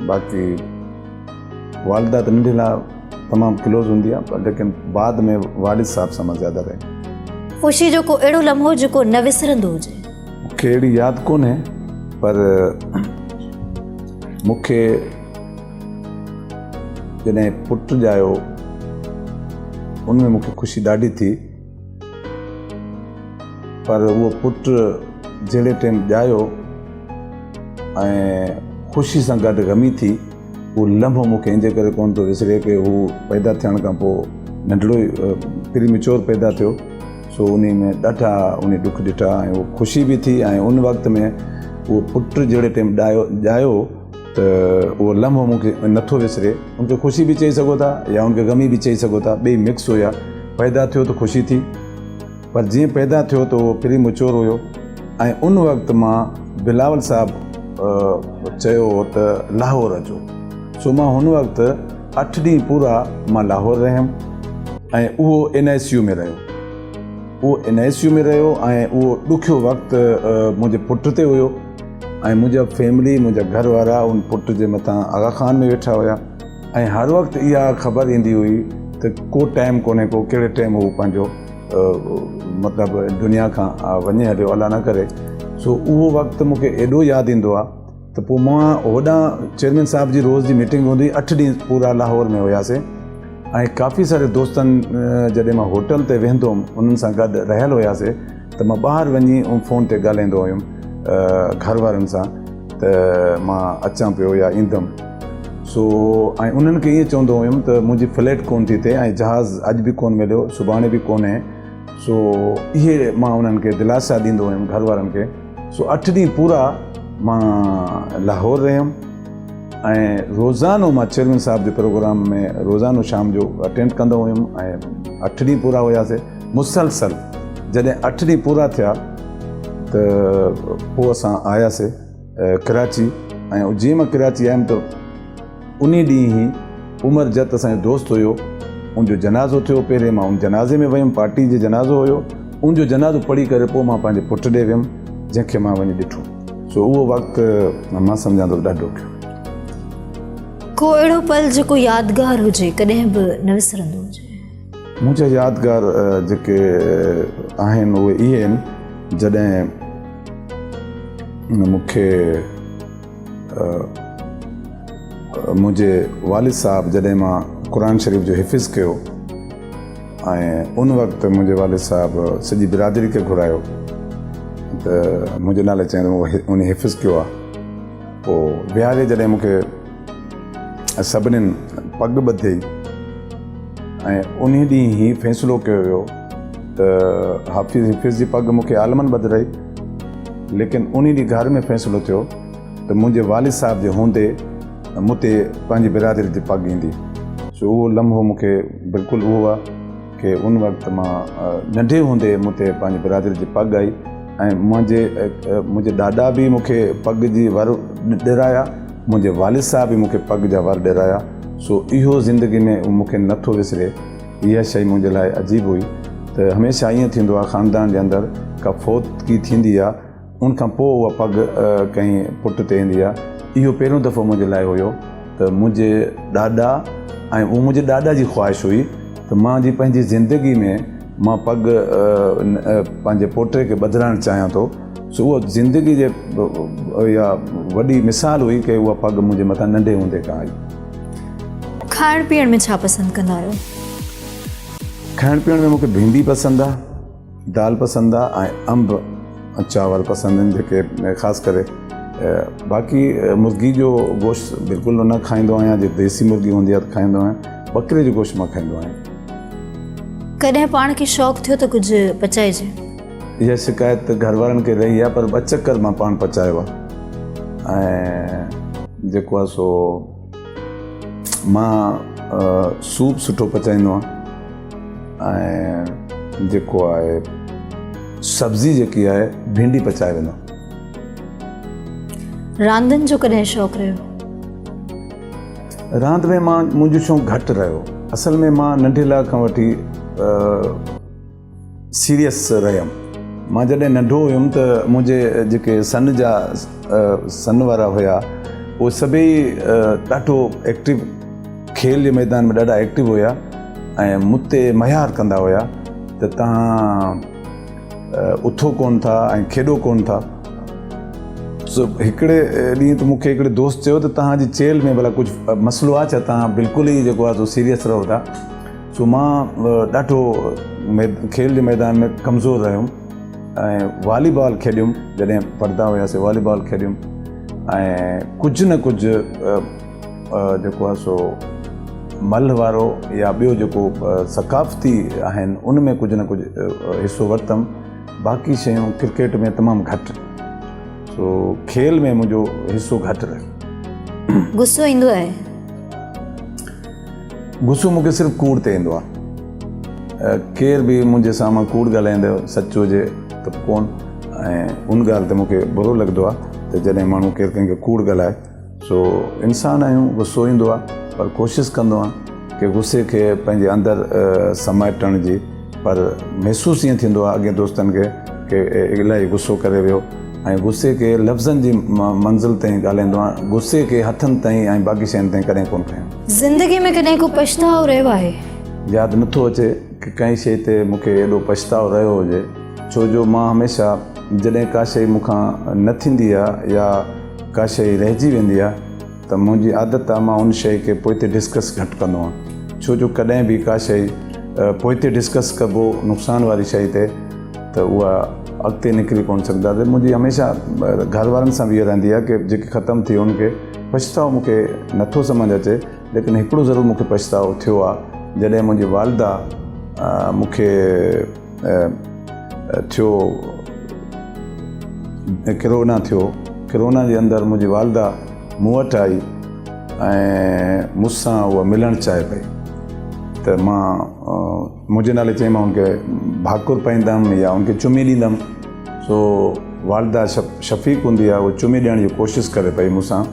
باقي والده ته ننڍي لاء تمام ڪلوز هوندي آهي پر ليڪن بعد ۾ والد صاحب سان مان زياده رهيم. خوشي جو ڪو اهڙو لمحو جيڪو نه وسرندو هجي؟ مون کي اهڙي ياد ڪونهي پر مون کي جڏهن پٽ ڄايو ان ۾ مون کي خوشي ڏاڍي ٿي. پر اهو پٽ جهڙي ٽيم ڄايو ۽ خوشي سان گڏ غمي ٿي، اهو لمحو مون کي ان جي ڪري ڪونه ٿو وسري ڪي هو پيدا ٿيڻ کان پوء ننڍڙو ئي پري ميچور پيدا ٿيو، سو انهي ۾ ڏاڍا انهي ڏک ڏٺا ۽ اهو خوشي به ٿي ۽ ان وقت ۾ اهو پٽ جهڙي ٽيم ڄايو ڄايو ته اهو لمحو مون کي نٿو وسري. ان کي خوشي به چئي سگهو ٿا يا ان کي غمي به چئي سگهو ٿا، ٻئي مڪس هيا. پيدا ٿيو ته خوشي ٿي، پر جيئن پيدا ٿيو ته اهو پري مچور هيو ۽ ان وقت مان بلاول صاحب چيو هو ته لاهور اچو، سو مان هن وقت اٺ ڏينهن پورا مان لاهور رهيم ۽ اهو اين آء سي يو ۾ رهيو. اهو اين آء سي يو ۾ رهيو ۽ اهو ڏکيو وقت منهنجي پٽ تي هيو. ۽ منهنجا فيملي منهنجا گهر وارا ان پٽ جي مٿان آغا خان ۾ ويٺا هيا ۽ هر وقت اها خبر ايندي هئي ته ڪو ٽائيم ڪونهي ڪو ڪهڙي ٽائيم هو پنهنجو مطلب دنيا کان وڃي هليو الله نه ڪري سو اهو وقت مون کي ايڏو ياد ايندو آهي ته پوء مان هوڏانهن چيئرمين صاحب جي روز جي ميٽنگ هوندي هئي اٺ ڏينهن پورا لاهور ۾ هياسي ۽ ڪافي ساري دوستن جڏهن مان هوٽل تي ويهندو هوم انهن سان گڏ رهيل هياسي ته مان ٻاهر وڃي ان فون تي ڳالهائيندو هيم گهر وارن سان ته مان اچان پيو يا ايندم سو ۽ انهن کي ائين چوندو هيم ته منهنجي فليٽ ڪون ٿي ٿئي ۽ جهاز اڄ به ڪون مليو سڀاڻي به ڪونهي سو اهي مان انهن کي دلاسا ڏيندو هيم گهر وارن کي سو اٺ ڏينهن پورا مان لاهور رهيم ۽ روزانو مان چيئرمين صاحب جي پروگرام ۾ روزانو شام جو اٽينڊ ڪندو هيم ۽ اٺ ڏينهن پورا هياسي مسلسل جڏهن اٺ ڏينهن پورا ٿيا ته پوء اسان آياسي ڪراچي ۽ جيئن مان ڪراچي آيم ته انهي ڏينهن ئي عمر جت اسان جو دوست هيو ان جو جنازو ٿيو پهرين مان ان جنازي ۾ ويم پارٽي جي جنازو هيو ان جو جنازو پڙهي ڪري پوء مان پنهنجي پٽ ڏي ويم جنهن کي مان وڃي ڏٺو سو اهو وقت مان سمجهان ٿو ڏاڍو ڏکيو. ڪو اهڙو پل جيڪو يادگار هجي ڪڏهن به نه وسرندو هجي. منهنجا يادگار جيڪي آهن اهي اهي آهن جڏهن مون کي منهنجي والد صاحب جڏهن مان قرآن شريف جو حفظ ڪيو ۽ ان وقت منهنجي والد صاحب سڄي برادري کي گهرايو ته منهنجي نالي چيائين ته ان حفظ ڪيو آهي پوء ويهاري جڏهن مون کي سڀنين پڳ ٻڌي ۽ انهي ڏينهن هي فيصلو ڪيو ويو ته حافظ حفظ جي پڳ مون کي عالمن ٻڌرائي ليڪن انهي ڏينهن گهر ۾ فيصلو ٿيو ته منهنجي والد صاحب جي هوندي مون تي پنهنجي برادري جي پڳ ايندي سو اهو لمحو مون کي بلڪل اهو آهي ڪي ان وقت مان ننڍي هوندي مون تي پنهنجي برادري جي پڳ آئي ۽ منهنجي منهنجي ڏاڏا به مون کي پڳ جي ور ڏرايا منهنجي والد صاحب به مون کي پڳ جا ور ڏرايا سو اهو زندگي ۾ مون کي نه ٿو وسري. اها شيء منهنجي لاء عجيب هئي ته هميشه ائين ٿيندو آهي خاندان جي اندر ڪا فوتگي ٿيندي آهي ان کان پوء اها پڳ ڪنهن پٽ تي ايندي آهي. اهو پهريون دفعو منهنجي لاء هيو ته منهنجي ڏاڏا ۽ اهو منهنجي ڏاڏا جي خواهش هئي ته مان جي پنهنجي زندگي ۾ مان پڳ پنهنجي پوٽي کي ٻڌرائڻ چاهيان ٿو. سو اها زندگي جي اها وڏي مثال هئي ڪي اها پڳ منهنجي مٿان ننڍي هوندي کان آئي. کائڻ پيئڻ ۾ ڇا پسند ڪندا آهيو؟ کائڻ پيئڻ ۾ مون کي ڀينڊي پسند آ، دال پسند آ ۽ انب ۽ چانور پسند آهن جيڪي خاص ڪري باقي مرغي جو گوشت بلڪل نه کائيندو آهيان جي ديسي مرغي هوندي آ ته کائيندو آهيان ٻڪري جو گوشت مان کائيندو آهيان. ڪڏهن پاڻ کي شوق ٿيو ته ڪجهه پچائجي؟ اها شڪايت ته گهر وارن کي رهي آهي پر ٻه چڪر مان پاڻ پچايو آهي ۽ جيڪو آهي سو مان سوپ سٺو پچائيندو آهيان ۽ جيڪو آهي سبزي جيڪي آهي ڀينڊي پچائي ويندو آهيان. راندن جو ڪڏهن شوق رهيو؟ راند ۾ مان منهنجو شوق گهٽ رهيو. اصل ۾ مان ننڍي لاء کان وٺي سيريس رهيم. مان جڏهن ننڍو هيم ته منهنجي جيڪي سن جا سن وارا هيا اهي سڀئي ڏاڍو ايڪٽو کيل جي ميدان ۾ ڏاڍا ايڪٽو هيا ۽ مون تي ميار ڪندا هيا ته توهان اٿو ڪونه ٿا ۽ کيڏو ڪونه ٿا. سو هڪڙي ڏينهن ته مون کي هڪڙي دوست چيو ته توهان جي چيلهه ۾ ڀلا ڪجهه مسئلو آهي ڇا توهان بلڪل ئي جيڪو آهي سو سيريس رهو ٿا. سو مان ڏاڍو کيل جي ميدان ۾ ڪمزور رهيم ۽ والي بال کيڏيم جڏهن پڙهندا هياسي والي بال کيڏيم ۽ ڪجهه نه ڪجهه جيڪو آهي سو ملهه وارو يا ٻيو جيڪو ثقافتي آهن ان ۾ ڪجهه نه ڪجهه حصو ورتم باقي شيون ڪرڪيٽ ۾ تمام گهٽ سو کيل ۾ منهنجو حصو گهٽ رهيو. غصو ايندو آهي؟ غصو مون کي صرف ڪوڙ تي ايندو آهي. ڪير به منهنجي سامهون ڪوڙ ڳالهائيندو سچ هجي ته ڪون ۽ ان ڳالهه تي مون کي برو لڳندو آهي ته جڏهن ماڻهو ڪير ڪنهن کي ڪوڙ ڳالهائي سو انسان آهيون غصو ايندو آهي پر ڪوشش ڪندو آهيان ڪي غصي کي پنهنجي اندر سمائٽڻ جي پر محسوس ائين ٿيندو آهي اڳين دوستن کي ڪي الاهي غصو ڪري ويو ۽ غصي کي لفظن جي منزل تائين ڳالهائيندو آهيان، غصي کي هٿن تائين ۽ باقي شين تائين ڪڏهن ڪونه کنيو. زندگي ۾ ڪڏهن ڪو پڇتاء رهيو آهي؟ ياد نه ٿو اچي ڪي ڪنهن شيء تي مون کي ايڏو پڇتاء رهيو هجي، ڇو جو مان هميشه جڏهن ڪا شيء مون کان نه ٿيندي آهي يا ڪا شيء رهجي ويندي آهي ته منهنجي عادت آهي مان ان شيء کي پوئتي ڊسڪس گهٽ ڪندو آهيان، ڇو جو ڪڏهن به ڪا شيء پوئتي ڊسڪس ڪبو نقصان واري شيء تي ته اها اڳتي نڪري ڪونه سگهندا ته منهنجي هميشه گهر وارن سان به اها رهندي آهي ڪي جيڪي ختم ٿي ان کي پڇتاء مون کي نٿو سمجهه اچي ليڪن هڪڙو ضرور مون کي پڇتاء ٿيو آهي جڏهن منهنجي والده مون کي ٿيو ڪرونا ٿيو ڪرونا جي اندر منهنجي والده مون وٽ آئي ۽ مون سان اها ملڻ چاهي پئي ته مان منهنجي نالي چئي مان ان کي ڀاڪر پائيندم يا ان کي چمي ڏيندم سو والده شفيق هوندي آهي اهو چمي ڏيڻ جي ڪوشش ڪري پئي مون سان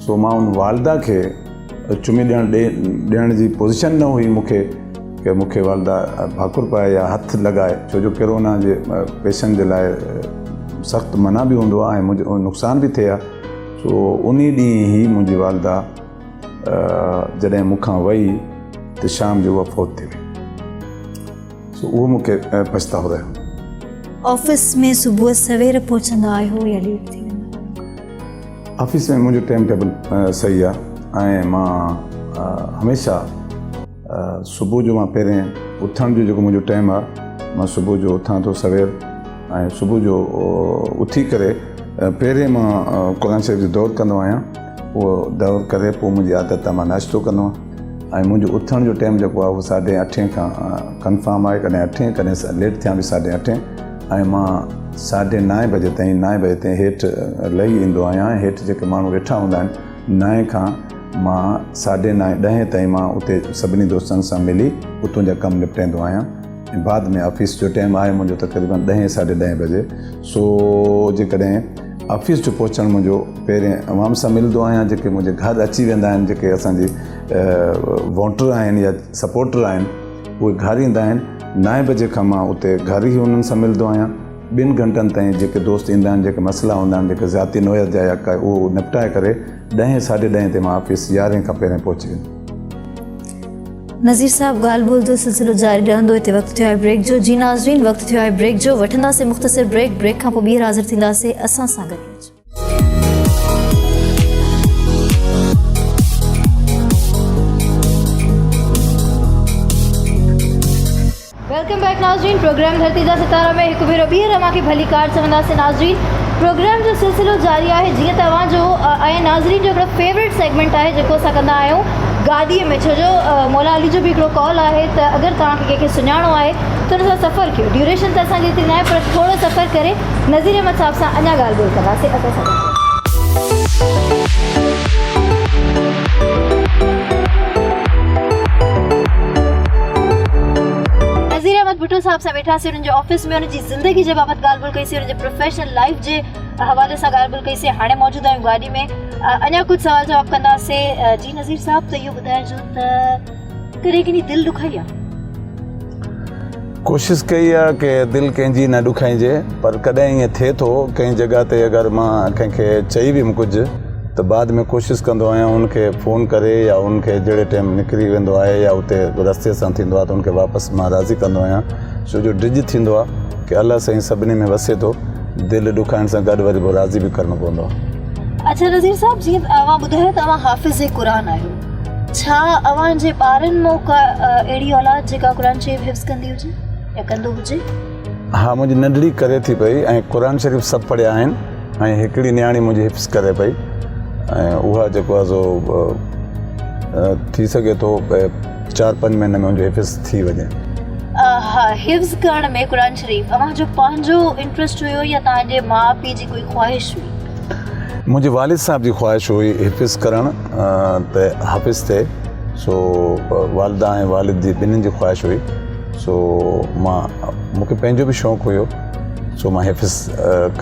سو مان ان والده کي چمي ڏيڻ ڏي ڏيڻ جي پوزيشن نه هئي مون کي ڪي مون کي والده ڀاڪر پائي يا هٿ لڳائي ڇو جو ڪرونا جي پيشنٽ جي لاء سخت منع به هوندو آهي ۽ منهنجو نقصان به ٿئي ها سو ان ڏينهن ئي منهنجي والده جڏهن مون کان وئي ته شام جو اها فوت ٿي وئي. سو اهو مون کي پڇتاء رهيو. آفيس ۾ صبح سوير پهچندا آهيو يا ليٽ ٿي ويندا آهيو؟ آفيس ۾ منهنجو ٽائيم ٽيبل صحيح آهي ۽ مان هميشه صبح جو مان پهرين اٿڻ جو جيڪو منهنجو ٽائيم آهي مان صبح جو اٿان ٿو سوير ۽ صبح جو اٿي ڪري پهرين مان قرآن شريف جو دور ڪندو آهيان اهو دور ڪري پوء منهنجي عادت آهي مان ناشتو ڪندو آهيان ۽ منهنجو اٿڻ جو ٽائيم جيڪو آهي اهو ساڍي اٺين کان ڪنفرم آهي ڪڏهن اٺين ڪڏهن ليٽ ٿيان به ساڍي اٺين ۽ مان ساڍي نائين بجي تائين نائين بجي تائين هيٺ لهي ايندو آهيان ۽ هيٺ جيڪي ماڻهو ويٺا هوندا آهن نائين کان مان ساڍي نائين ڏهين تائين مان اتي سڀني دوستن سان ملي اتون جا ڪم نپٽائيندو آهيان ۽ بعد ۾ آفيس جو ٽائيم آهي منهنجو تقريبن ڏهين ساڍي ڏهين بجي سو جيڪڏهن آفيس جو پهچڻ منهنجو پهرين عوام سان ملندو آهيان جيڪي منهنجي گهر اچي ويندا آهن جيڪي اسان جي ووٽر آهن يا سپورٽر آهن اهي گهر ايندا آهن نائين بجي کان مان اتي گهر ئي انهن سان ملندو آهيان. ٻن گهنٽن تائين جيڪي دوست ايندا آهن جيڪي مسئلا هوندا آهن جيڪي ذاتي نوعيت جا يا ڪا اهو نپٽائي ڪري ڏهين ساڍي ڏهين تي مان آفيس يارهين کان پهرين پهچي ويندو. نذير صاحب ڳالهه ٻولهه جو سلسلو جاري رهندو هتي وقت ٿيو آهي بريڪ جو جي ناظرين وقت ٿيو آهي بريڪ جو وٺنداسين مختصر بريڪ بريڪ کان پوء ٻيهر حاضر ٿينداسين اسان سان گڏ رهجو. Welcome back ناظرين پروگرام ڌرتي جا ستارا ۾ هڪ ڀيرو ٻيهر اوهان کي ڀليڪار چونداسين ناظرين پروگرام جو سلسلو جاري آهي جيئن ته اوهان جو ۽ ناظرين جو هڪڙو فيورٽ سيگمينٽ آهي جيڪو اسان ڪندا آهيون گاڏي ۾ ڇو جو مولا علي جو به هڪڙو ڪال آهي ته اگر توهان کي ڪنهن کي سڃاڻو آهي ته ان سان سفر ڪيو ڊيوريشن ته اسان جي ايتري ناهي پر ٿورو سفر ڪري نذير احمد صاحب سان اڃا ڳالهه ٻولهه ڪنداسين اسان سان گڏ. نذير احمد ڀٽو صاحب سان ويٺاسين انهن جي آفيس ۾ انهن جي زندگي جي بابت ڳالهه ٻولهه ڪئي سين انهن جي پروفيشنل لائيف جي حوالي سان ڳالهه ٻولهه ڪئي سين هاڻي موجود آهيون گاڏي ۾ اڃا ڪجهه سوال جواب ڪنداسين جي نذير صاحب ته اهو ٻڌائجو ته ڪڏهن ڪنهن جي دل ڏکائي آ؟ ڪوشش ڪئي آ ڪي دل ڪنهن جي نه ڏکائجي پر ڪڏهن ائين ٿئي ٿو ڪنهن جڳهه تي اگر مان ڪنهن کي چئي ويم ڪجهه ته بعد ۾ ڪوشش ڪندو آهيان ان کي فون ڪري يا ان کي جهڙي ٽيم نڪري ويندو آهي يا اتي رستي سان ٿيندو آهي ته ان کي واپس مان راضي ڪندو آهيان ڇو جو ڊڄ ٿيندو آهي ڪي الله سائين سڀني ۾ وسي ٿو دل ڏکائڻ سان گڏ وري پوء راضي به ڪرڻو پوندو آهي. اڇا نذير صاحب جيئن اوهان ٻڌايو ته اوهان حافظ قرآن آهيو ڇا اوهان جي ٻارن مان ڪا اهڙي اولاد جيڪا قرآن شريف حفظ ڪندي هجي يا ڪندو هجي؟ ها منهنجي ننڍڙي ڪري ٿي پئي ۽ قرآن شريف سڀ پڙهيا آهن ۽ هڪڙي نياڻي منهنجي حفظ ڪري پئي ۽ اها جيڪو آهي سو ٿي سگهي ٿو چار پنج مهينن ۾ ان جو حفظ ٿي وڃي. ها حفظ ڪرڻ ۾ قرآن شريف اوهان جو پنهنجو انٽرسٽ هيو يا توهان جي ماء پيء جي ڪوئي خواهش هئي؟ منهنجي والد صاحب جي خواهش هئي حفظ ڪرڻ ته حافظ ٿئي سو والده ۽ والد جي ٻنهين جي خواهش هئي سو مان مون کي پنهنجو به شوق هيو سو مان حفظ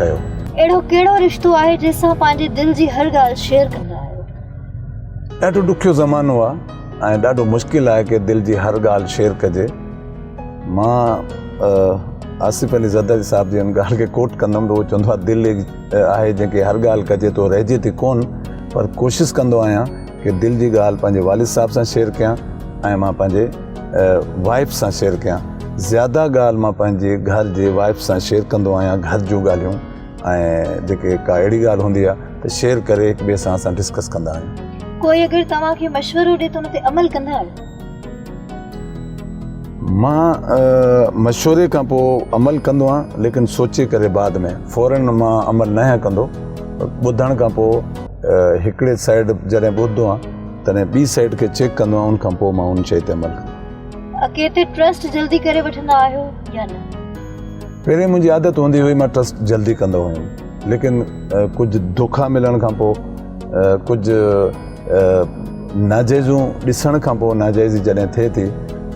ڪيو. اهڙو ڪهڙو رشتو آهي جنهن سان پنهنجي دل جي هر ڳالهه شيئر ڪندا آهيو؟ ڏاڍو ڏکيو زمانو آ ۽ ڏاڍو مشڪل آهي ڪي دل جي هر ڳالهه شيئر ڪجي. مان آصف علي زرداري صاحب جي ان ڳالهه کي ڪوٽ ڪندم ته هو چوندو آهي دل آهي جنهن کي هر ڳالهه ڪجي ته رهجي ٿي ڪون پر ڪوشش ڪندو آهيان ڪي دل جي ڳالهه پنهنجي والد صاحب سان شيئر ڪيان ۽ مان پنهنجي وائف سان شيئر ڪيان زياده ڳالهه مان پنهنجي گهر جي وائف سان شيئر ڪندو آهيان گهر جون ڳالهيون ۽ جيڪي ڪا اهڙي ڳالهه هوندي آهي ته شيئر ڪري هڪ ٻئي سان اسان ڊسڪس ڪندا آهيون. ڪوئي اگر توهان کي مشورو ڏي ته ان تي عمل ڪندا آهيو؟ مان مشوري کان پوء عمل ڪندو آهيان ليڪن سوچي ڪري بعد ۾ فورن مان عمل نه آهيان ڪندو ٻڌڻ کان پوء هڪڙي سائيڊ جڏهن ٻڌندو آهيان تڏهن ٻي سائيڊ کي چيڪ ڪندو آهيان ان کان پوء مان ان شيء تي عمل ڪندو آهيان. ڪنهن تي ٽرسٽ جلدي ڪري وٺندا آهيو يا نه؟ پهرين منهنجي عادت هوندي هئي مان ٽرسٽ جلدي ڪندو هيم ليڪن ڪجهه دوکا ملڻ کان پوء ڪجهه ناجائزون ڏسڻ کان پوء ناجائزي جڏهن ٿئي ٿي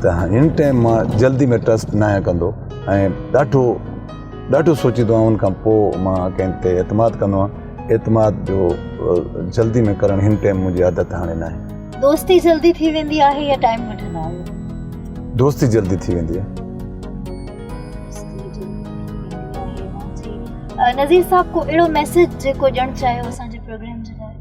ته هن ٽائيم مان جلدي ۾ ٽرسٽ ناهيان ڪندو ۽ ڏاڍو ڏاڍو سوچيندو آهيان ان کان پوء مان ڪنهن تي اعتماد ڪندو آهيان اعتماد جو جلدي ۾ ڪرڻ هن ٽائيم منهنجي عادت هاڻي ناهي. دوستي جلدي ٿي ويندي آهي يا ٽائيم وٺندا آهيو؟ دوستي جلدي ٿي ويندي آهي. نذير صاحب ڪو اهڙو ميسيج جيڪو ڏيڻ چاهيو اسان جي پروگرام جي لاء؟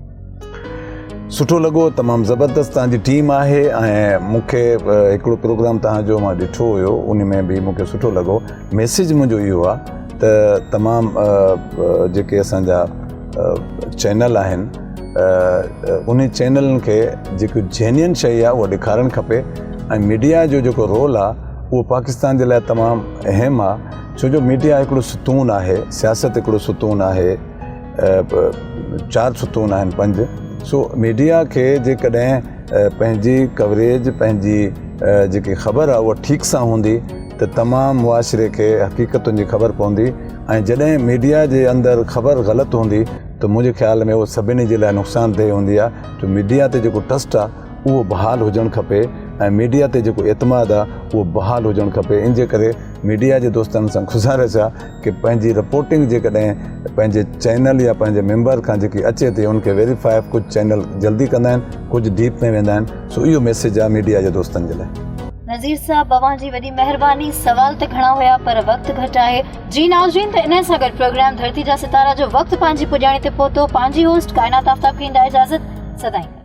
سٺو لڳو تمام زبردست توهان جي ٽيم آهي ۽ مون کي هڪڙو پروگرام توهان جو مان ڏٺو هيو ان ۾ به مون کي سٺو لڳو ميسيج منهنجو اهو آهي ته تمام جيڪي اسان جا چينل آهن ان چينلن کي جيڪو جينين شيء آهي اها ڏيکارڻ کپي ۽ ميڊيا جو جيڪو رول آهي اهو پاڪستان جي لاء تمام اهم آهي ڇو جو ميڊيا هڪڙو ستون آهي سياست هڪڙو ستون آهي چار ستون آهن پنج سو ميڊيا کي جيڪڏهن پنهنجي ڪوريج پنهنجي جيڪي خبر آهي اها ٺيڪ سان هوندي ته تمام معاشري کي حقيقتن جي خبر پوندي ۽ جڏهن ميڊيا جي اندر خبر غلط هوندي ته منهنجي خيال ۾ اهو سڀني جي لاء نقصان ده هوندي آهي جو ميڊيا تي جيڪو ٽرسٽ آهي اهو بحال هجڻ کپي ۽ ميڊيا تي جيڪو اعتماد آهي اهو بحال هجڻ کپي ان جي ڪري ميڊيا جي دوستن سان گذارش آهي ڪي پنهنجي رپورٽنگ جيڪڏهن پنهنجي چينل يا پنهنجي ميمبر کان جيڪي اچي ٿي ان کي ويريفائي ڪجهه چينل جلدي ڪندا آهن ڪجهه ڊيپ ۾ ويندا آهن سو اهو ميسيج آهي ميڊيا جي دوستن جي لاء. نذير صاحب اوهان جي وڏي مهرباني سوال ته گهڻا هيا پر وقت گهٽ آهي. جي ناظرين ته انهي سان گڏ پروگرام ڌرتي جا ستارا جو وقت پنهنجي پڄاڻي تي پهتو پنهنجي هوسٽ ڪائنات آفتاب کي ڏيندا اجازت سدائين گڏ.